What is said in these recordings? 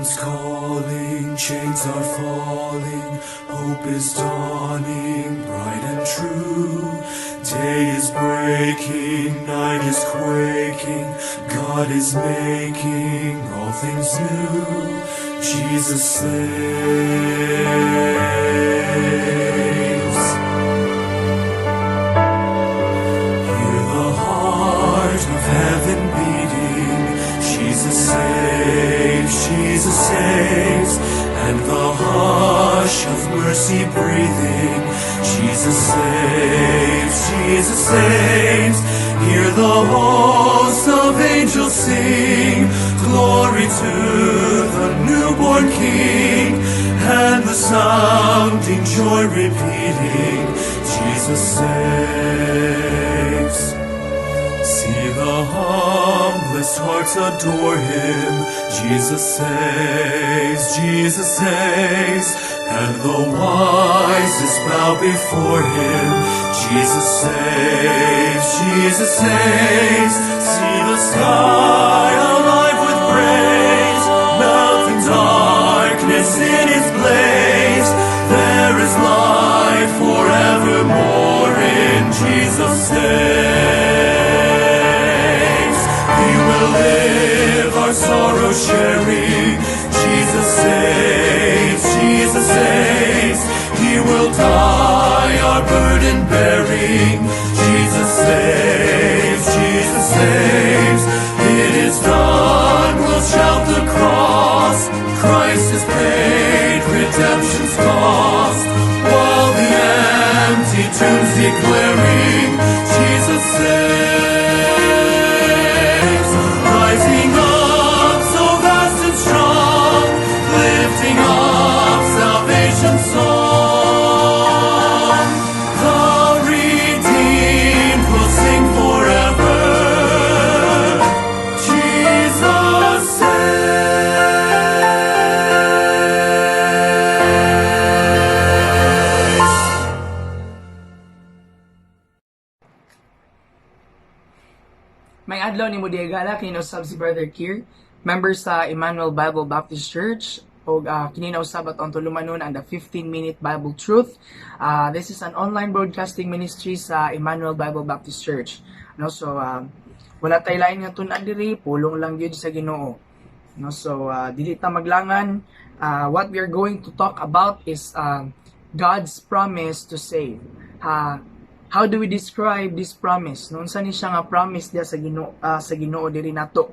Heaven's calling, chains are falling, hope is dawning, bright and true. Day is breaking, night is quaking, God is making all things new. Jesus saves. Hear the heart of heaven beating. Jesus saves, Jesus saves, and the hush of mercy breathing. Jesus saves, Jesus saves. Hear the hosts of angels sing, glory to the newborn King, and the sounding joy repeating, Jesus saves. See the humblest hearts adore him. Jesus saves, Jesus saves, and the wisest bow before him. Jesus saves, Jesus saves. See the sky alive with praise, melting darkness in its blaze. There is life forevermore in Jesus saves. He will live our sorrow sharing. Jesus saves, Jesus saves. He will die our burden bearing. Jesus saves, Jesus saves. It is done, we'll shout the cross. Christ has paid redemption's cost. While the empty tomb's declaring, Jesus saves. Rising up so vast and strong, lifting up salvation's song. The redeemed will sing forever. Jesus saves. Maayong adlaw nimo higala, kini usab si Brother Kier, member sa Emmanuel Bible Baptist Church ug kini na usab atong tulumanon ang the 15-minute Bible Truth. This is an online broadcasting ministry sa Emmanuel Bible Baptist Church. No, so wala tay lain nga tun-an diri, pulong lang gyud sa Ginoo. No, so dili ta maglangan. What we are going to talk about is God's promise to save. How do we describe this promise? No, unsa ni siya nga promise diya sa Ginoo diri nato,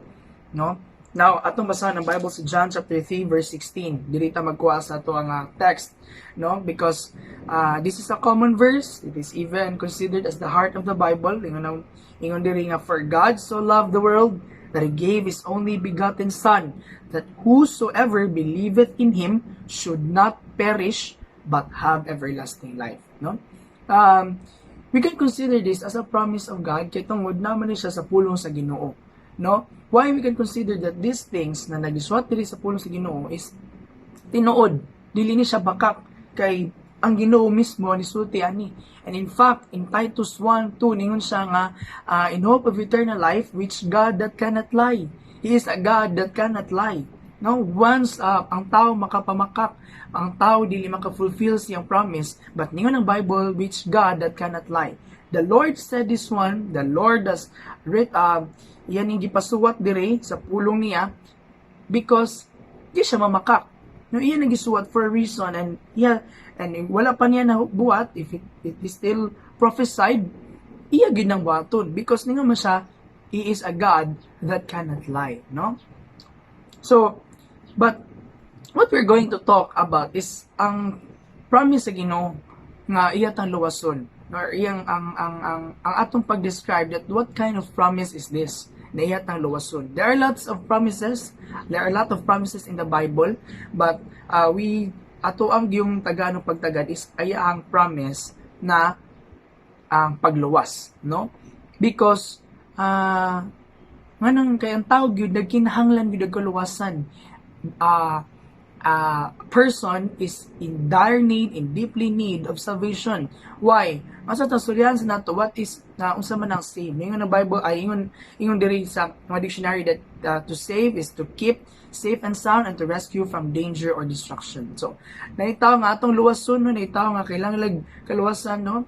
no? Now, atong basahan ang Bible sa John chapter 3 verse 16. Diri ta magkuha sa ato ang text, no? Because this is a common verse. It is even considered as the heart of the Bible. Ingon diri nga, "For God so loved the world that he gave his only begotten Son, that whosoever believeth in him should not perish but have everlasting life," no? We can consider this as a promise of God kay tungod naman ni siya sa pulong sa Ginoo, no? Why we can consider that these things na nagisuwat diri sa pulong sa Ginoo is tinuod, dili ni siya bakak, kay ang Ginoo mismo nisulti ani. And in fact, in Titus 1:2, ningon siya nga in hope of eternal life, which God that cannot lie. He is a God that cannot lie. No, once ang tao makapamakak, ang tao dili maka-fulfill siyang promise, but ningon ang Bible, which God that cannot lie. The Lord said this one, the Lord has writ, yan yung gipasuwat dire sa pulong niya because di siya mamakak. No, iyan ang gisuwat for a reason and yeah, and wala pa niya na buhat, if it is still prophesied, iya gyud nang buhaton because ningon man siya, he is a God that cannot lie, no? So, but what we're going to talk about is ang promise sa Ginoo nga iya tang luwason or iyang ang atong pag-describe that what kind of promise is this na iya tang luwason. There are lots of promises. There are a lot of promises in the Bible, but we ato ang yung tagano pagtagad is ay ang promise na ang pagluwas, no? Because nganong kay ang tao gyud nagkinahanglan gyud og kaluwasan. Person is in dire need, in deeply need of salvation. Why? Asa ta sulyan sa nato what is na unsa man ang save? Ingon ang Bible ay ingon diri sa mga dictionary that to save is to keep safe and sound and to rescue from danger or destruction. So, naitaw nga atong luwason, no, naitaw nga kailangan lag kaluwasan, no?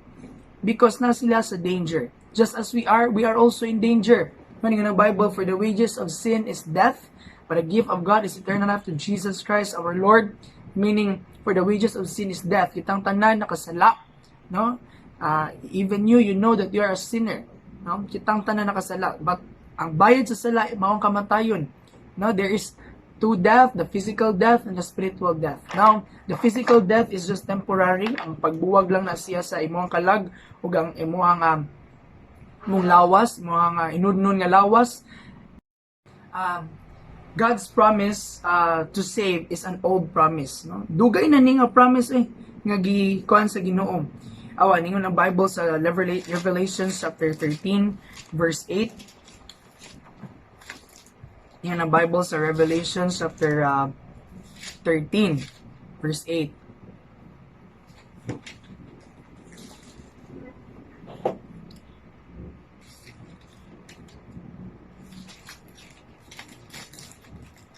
Because na sila sa danger. Just as we are also in danger. Maningon ang Bible, "For the wages of sin is death, but the gift of God is eternal life to Jesus Christ our Lord." Meaning, for the wages of sin is death. Kitang tanan nakasala, no? Even you, you know that you are a sinner. No? Kitang tanan nakasala. But ang bayad sa sala, maong kamatayon. No, there is two death, the physical death and the spiritual death. Now, the physical death is just temporary. Ang pagbuwag lang na siya sa imong kalag ug ang imong mong lawas, imong inudnon nga lawas. God's promise to save is an old promise, no? Dugay na ni nga promise eh nga gikuan sa Ginoo. Awa ningon ang Bible sa Revelation chapter 13 verse 8. Ingon ang Bible sa Revelation chapter 13 verse 8.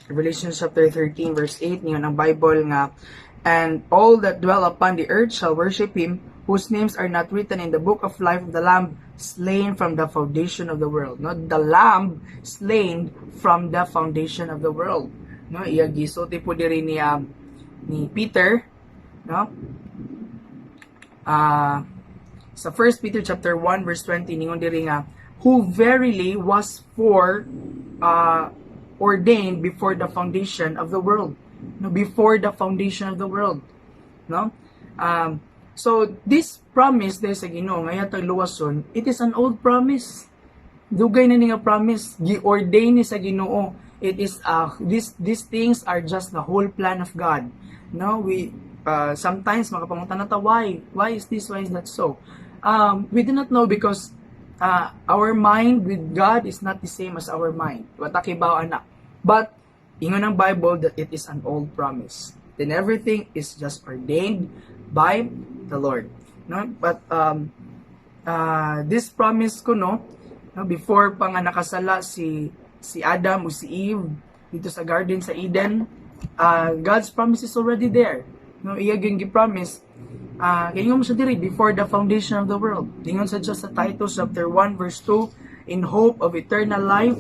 Revelation chapter 13 verse 8, ningon ang Bible nga, "And all that dwell upon the earth shall worship him, whose names are not written in the book of life of the Lamb slain from the foundation of the world," no? The Lamb slain from the foundation of the world, no? Iya gisulti po diri ni Peter, no? Sa 1 Peter chapter 1 verse 20, ningon diri nga, "Who verily was for ordained before the foundation of the world," no? Before the foundation of the world, no? So this promise dahil sa Ginoo nga iyang luwason, it is an old promise. Dugay na ni nga promise, gi-ordain ni sa Ginoo. It is this these things are just the whole plan of God, no? We sometimes makapangutan na ta, why is this, why is that so? We do not know because our mind with God is not the same as our mind. Wa ta kibaw ana. But ingon ang Bible that it is an old promise. Then everything is just ordained by the Lord. No? But this promise ko, no, before pa nga nakasala si Adam o si Eve dito sa garden sa Eden, God's promise is already there. No, iya gyud gi-promise, kay mo siya diri before the foundation of the world. Ingon sa Diyos sa Titus chapter 1 verse 2, "In hope of eternal life,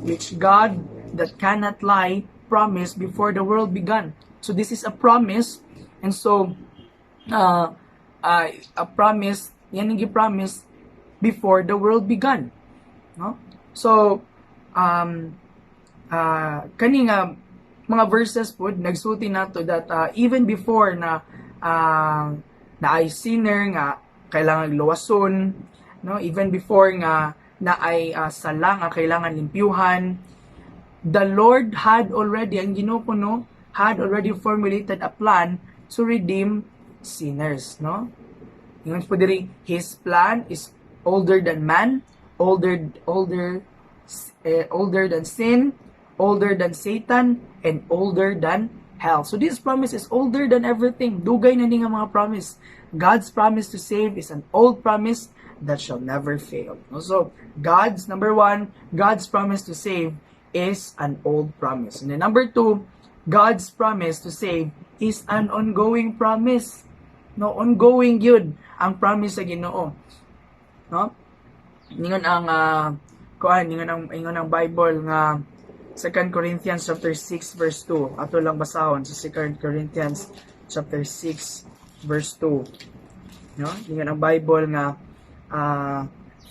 which God that cannot lie promised before the world began." So this is a promise, and so a promise, yan ang gi-promise before the world began. No? So kani nga mga verses po nagsulti nato that even before na ay sinner nga kailangan luwason, no, even before nga na ay sala nga kailangan limpyuhan, the Lord had already, ang Ginoo no, had already formulated a plan to redeem sinners, no? Ingon po diri, his plan is older than man, older than sin, older than Satan, and older than hell. So this promise is older than everything. Dugay na ni nga mga promise. God's promise to save is an old promise that shall never fail. So, God's number one, God's promise to save is an old promise. And then number two, God's promise to save is an ongoing promise. No, ongoing yun ang promise sa Ginoo. No? Ingon ang kuan, ingon ang Bible nga 2 Corinthians chapter 6 verse 2. Ato lang basahon sa 2 Corinthians chapter 6 verse 2. No? Ingon ang Bible nga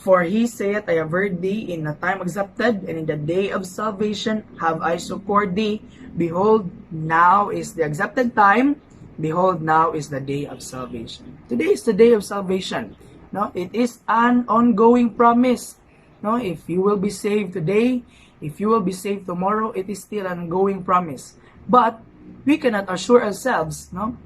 "For he saith, I have heard thee in a time accepted, and in the day of salvation have I succored thee. Behold, now is the accepted time. Behold, now is the day of salvation." Today is the day of salvation. No, it is an ongoing promise. No, if you will be saved today, if you will be saved tomorrow, it is still an ongoing promise. But we cannot assure ourselves, no,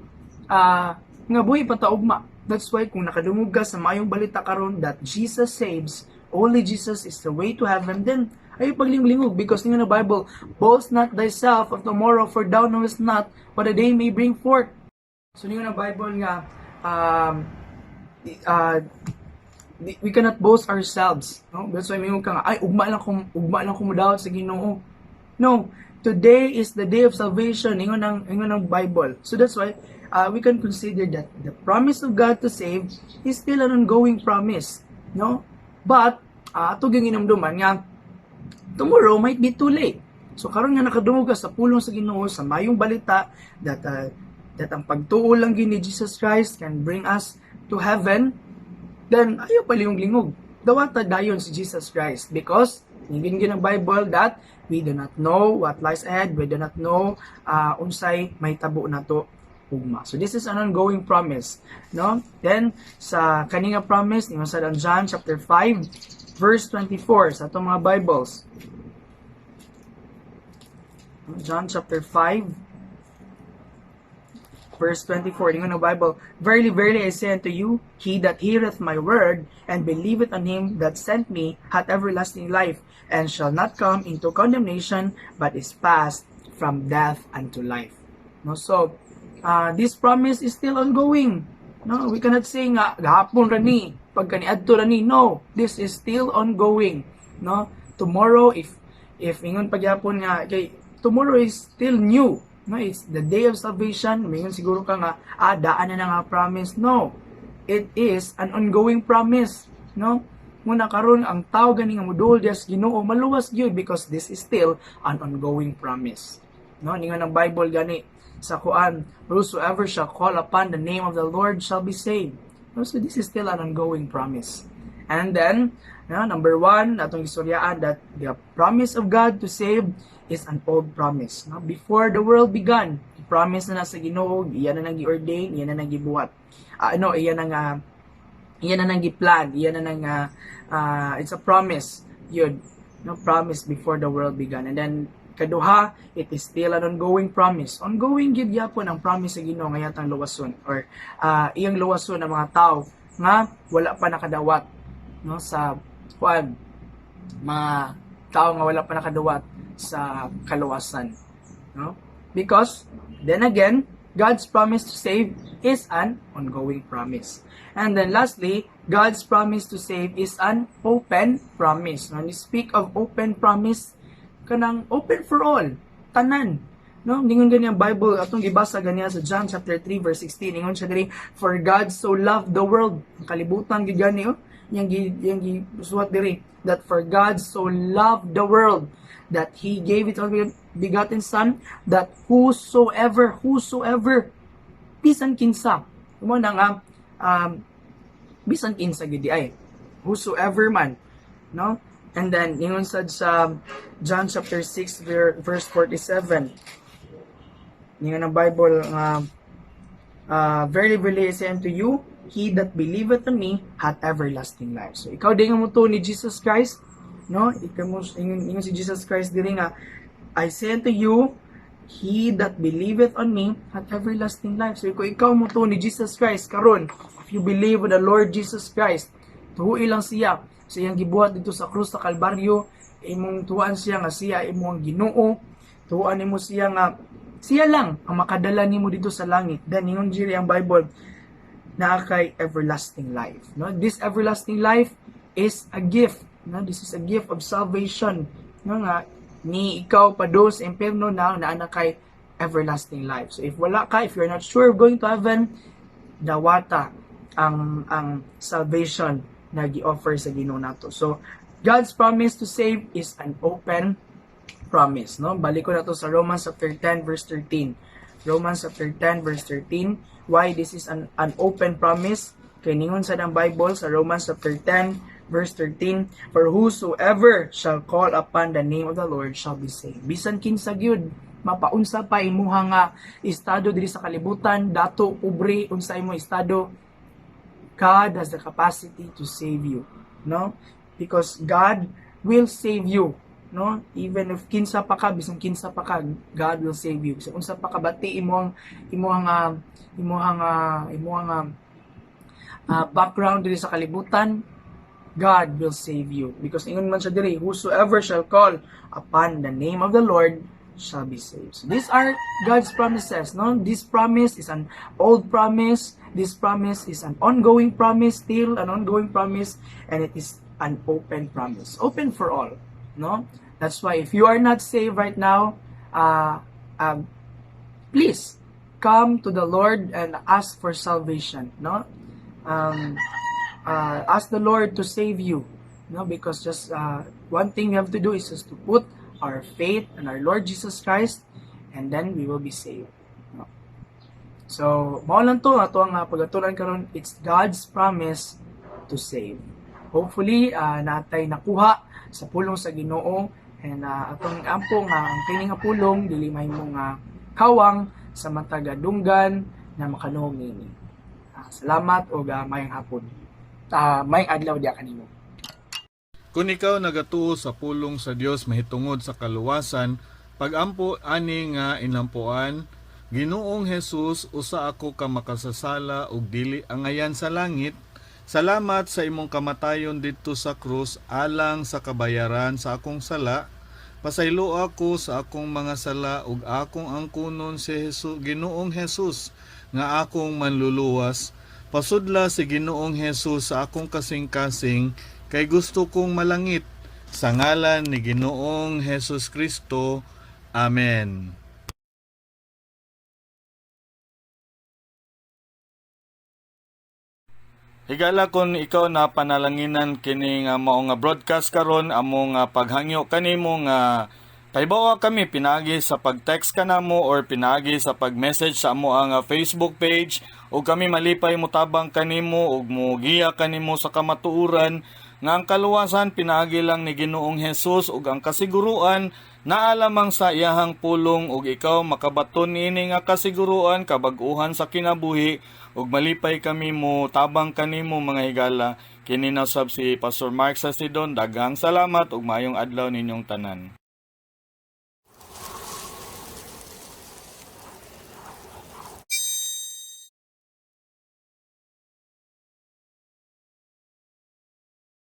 nga buhi pa ta ugma. That's why kung nakadungog ka sa maayong balita karon that Jesus saves, only Jesus is the way to heaven, then Ayaw paglingog-lingog because ingon ang Bible, "Boast not thyself of tomorrow, for thou knowest not what a day may bring forth." So ningon ang Bible nga we cannot boast ourselves, no? That's why mingon ka nga, "Ay, ugma lang ko modawat sa Ginoo." No, today is the day of salvation, ingon ang Bible. So that's why we can consider that the promise of God to save is still an ongoing promise, no? But ato gyud hinumduman nga tomorrow might be too late. So karon nga nakadungog ka sa pulong sa Ginoo, sa mayong balita that ang pagtuo lang gyud ni Jesus Christ can bring us to heaven, then ayaw palingog-lingog. Dawata dayon si Jesus Christ because ingon gyud ang Bible that we do not know what lies ahead, we do not know unsay mahitabo nato ugma. So this is an ongoing promise, no? Then sa kani nga promise, ingon sa John chapter 5 verse 24 sa atong mga Bibles. John chapter 5 verse 24, ingon ang Bible, "Verily, verily, I say unto you, he that heareth my word and believeth on him that sent me hath everlasting life, and shall not come into condemnation, but is passed from death unto life." No, so, this promise is still ongoing. No, we cannot say nga gahapon ra ni, pagka niadto ra ni. No, this is still ongoing. No, tomorrow, if ingon pagyapon nga kay tomorrow is still new. No, it's the day of salvation. Mingon siguro ka nga, "Ah, daan na na nga promise." No. It is an ongoing promise. No? Muna karon ang tao gani nga moduol diya sa Ginoo maluwas gyud because this is still an ongoing promise. No, ningon ang Bible gani sa kuan, "Whosoever shall call upon the name of the Lord shall be saved." No, so this is still an ongoing promise. And then, no, number one, atong istoryaan that the promise of God to save is an old promise. No? Before the world began, promise na na sa Ginoo, iya na nang gi-ordain, iya na nang gibuhat. No, iya na nang giplan, iya na nang it's a promise. Yun, no, promise before the world began. And then kaduha, it is still an ongoing promise. Ongoing gyud gyapon ang promise sa Ginoo nga iyang luwason or iyang luwason ang mga tao nga wala pa nakadawat, no, sa kuan, mga tao nga wala pa nakadawat sa kaluwasan, no? Because then again, God's promise to save is an ongoing promise. And then lastly, God's promise to save is an open promise. When we speak of open promise, kanang open for all, tanan, no? Ningon gani ang Bible, atong gibasa ganiya sa John chapter 3 verse 16, ingon siya diri, "For God so loved the world," ang kalibutan gyud gani, oh, iyang gisuwat diri that for God so loved the world that he gave his only begotten Son, that whosoever, whosoever, bisan kinsa mo na nga, bisan kinsa gid ay, whosoever man, no? And then ingon sad sa John chapter 6 verse 47, ningon ang Bible nga, "Verily, verily, I say unto you, he that believeth on me hath everlasting life." So ikaw din nga motuo ni Jesus Christ, no? Ikaw mo ingon si Jesus Christ diri nga, "I say unto you, he that believeth on me hath everlasting life." So ikaw ikaw motuo ni Jesus Christ karon, if you believe on the Lord Jesus Christ, tuoi lang siya sa iyang gibuhat dito sa krus sa Kalbaryo, imong tuan siya nga siya imong Ginoo, tuan nimo siya nga siya lang ang makadala nimo dito sa langit. Then ingon diri ang Bible, naa kay everlasting life. No, this everlasting life is a gift. No, this is a gift of salvation. No, nga ni ikaw padung sa impierno na naa na kay everlasting life. So if wala ka, if you're not sure of going to heaven, dawata ang salvation na gi-offer sa Ginoo nato. So God's promise to save is an open promise, no? Balik ko na to sa Romans chapter 10 verse 13. Romans chapter 10 verse 13. Why this is an open promise? Kay ningon sa ang Bible sa Romans chapter 10 verse 13, "For whosoever shall call upon the name of the Lord shall be saved." Bisan kinsa gyud, mapaunsa pa imuha nga estado diri sa kalibutan, dato, pobre, unsa imo estado, God has the capacity to save you, no? Because God will save you, no? Even if kinsa pa ka, bisan kinsa pa ka, God will save you. So unsa pa ka bati imong background diri sa kalibutan, God will save you. Because ingon man siya diri, "Whosoever shall call upon the name of the Lord shall be saved." So these are God's promises, no? This promise is an old promise. This promise is an ongoing promise, still an ongoing promise, and it is an open promise. Open for all, no? That's why if you are not saved right now, please come to the Lord and ask for salvation, no? Ask the Lord to save you, no? Because just one thing we have to do is just to put our faith in our Lord Jesus Christ, and then we will be saved, no? So, mao lang to ato ang pagatunan karon. It's God's promise to save. Hopefully, naa tay nakuha sa pulong sa Ginoo and atong ampo nga ang kini nga pulong dili mahimong nga kawang sa matag dunggan na makanuog niini. Salamat ug maayong hapon. Maayong adlaw diha kanimo. Kung ikaw nagatuo sa pulong sa Dios mahitungod sa kaluwasan, pagampo ani nga inampuan: "Ginoong Jesus, usa ako ka makasasala ug dili angayan sa langit. Salamat sa imong kamatayon didto sa krus alang sa kabayaran sa akong sala. Pasaylo ako sa akong mga sala ug akong angkunon si Jesus, Ginoong Jesus, nga akong manluluwas. Pasudla si Ginoong Jesus sa akong kasing-kasing kay gusto kong malangit. Sa ngalan ni Ginoong Jesus Kristo. Amen." Higala, kung ikaw na panalanginan kini nga mao nga broadcast karon, amo nga paghangyo kanimo nga pahibawa kami pinaagi sa pag-text kanamo or pinaagi sa pag-message sa amo ang Facebook page ug kami malipay motabang kanimo ug mogiya kanimo sa kamatuoran nga ang kaluwasan pinaagi lang ni Ginoong Hesus ug ang kasiguruan naa lamang sa iyahang pulong ug ikaw makabaton niini nga kasiguruan, kabag-uhan sa kinabuhi, ug malipay kami mo tabang kanimo, mga higala. Kini na sab si Pastor Mark Sasidon. Daghang salamat ug maayong adlaw ninyong tanan.